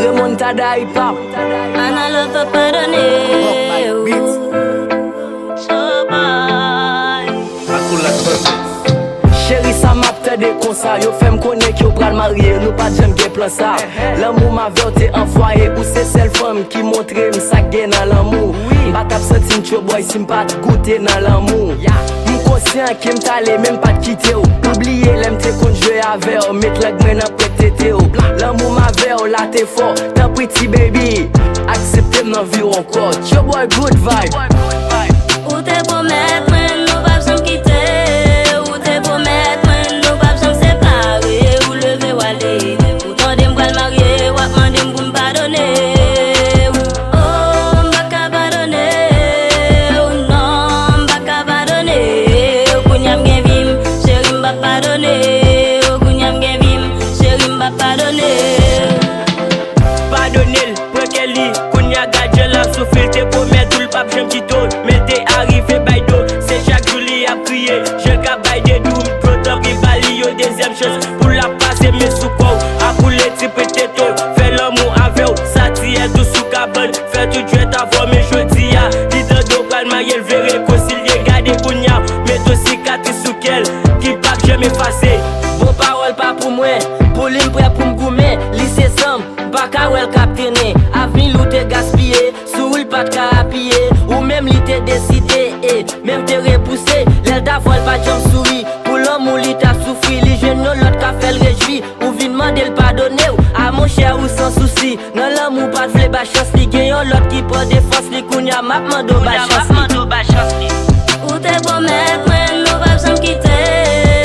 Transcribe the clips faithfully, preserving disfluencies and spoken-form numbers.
Remontada Hip Hop. Ana Love ap padone ou. Oh boy. Cheri, sa m ap tande konsa, yo fè m konnen ke w pral marye, nou pa t janm gen plan sa. Lanmou m avè w te an fwaye, ou se sèl fanm ki montre m sa k gen nan lanmou. M pa t ap santi m tchoboy si m pa t goute nan lanmou. M konsyan ke m t ale, men m pa t kite w. Ou bliye lè m te konn jwe avè w, met lang mwen nan pwent tete w. Lanmou m avè w la te fò, tanpri ti baby, aksepte m nan vi w ankò. Tchoboy good vibe. Ou te pwomèt mwen nou p ap janm kite, ou te pwomèt mwen nou p ap janm separe, ou leve w ale. Ou tande m pral marye, w ap mande m pou m padone w. Oh, m pa ka padone w, non, m pa ka padone w. Kounye a m gen vi m, cheri, m p ap padone w. Kounye a m gen vi m, cheri, m p ap padone w. Padone l, pran kè li, kounye a gad jan l ap soufri, l te pwomèt ou l p ap janm kite w, men l te arive bay do, se chak jou li ap kriye, jan l ka bay de dou, m dlo tanpri ba li yon dezyèm chans, pou l ap pase men sou kò w, a koule ti pwent tete w, fè lanmou avè w, sa ti è dous sou kabann, fè tout jwèt avè w, men jodi a, li tande w pral marye, l vle rekonsilye, gade kounye a, mete w sikatris sou kè l, ki p ap janm efase. Bon pawòl pa pou mwen, pou li m prè pou m goumen, li se zanm, m pa ka wè l k ap trennen, avni l ou te gaspiye, sou ou l pa t ka apiye, ou menm li te deside, e, menm te repouse, lè l t ap vwa l pa t janm souri, pou lanmou li t ap soufri, li jwenn yon lòt k ap fè l rejwi, ou vin mande l padone w, a monchè ou san sousi, nan lanmou pa t vle bay chans li, gen yon lòt ki pran defans li, kounye a m ap mande w bay chans li. Ou te pwomèt mwen nou p ap janm kite,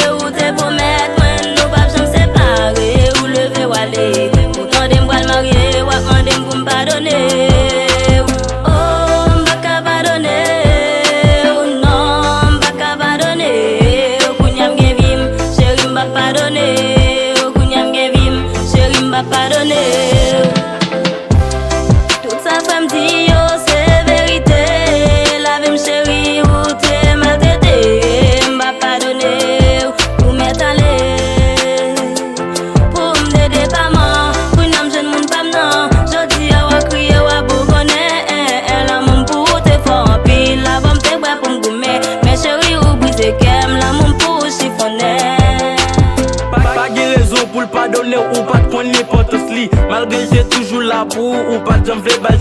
ou te pwomèt mwen nou p ap janm separe, ou leve w ale, ou tande m pral marye, w ap mande m pou m padone w. Oh, m pa ka padone w, non, m pa ka padone w. Kounye a m gen vi m, cheri, m p ap padone w. Kounye a m gen vi m, cheri, m p ap padone w. Tout sa frè m di yo se verite. Lavi m cheri, ou te maltrete m, m p ap padone w. Ou mèt ale pou m de depaman. Kounye a m jwenn moun pa m nan. Jodi a w a kriye, w a bougonnen. Lanmou m pou ou te fò anpil. Avè w m te prè pou m goumen, men cheri, ou brize kè m. Lanmou m pou ou chifonnen. Pa, pa gen rezon pou l padone w, ou pa t konn enpòtans li. Malgre l te toujou la pou ou, ou pa t janm vle ba l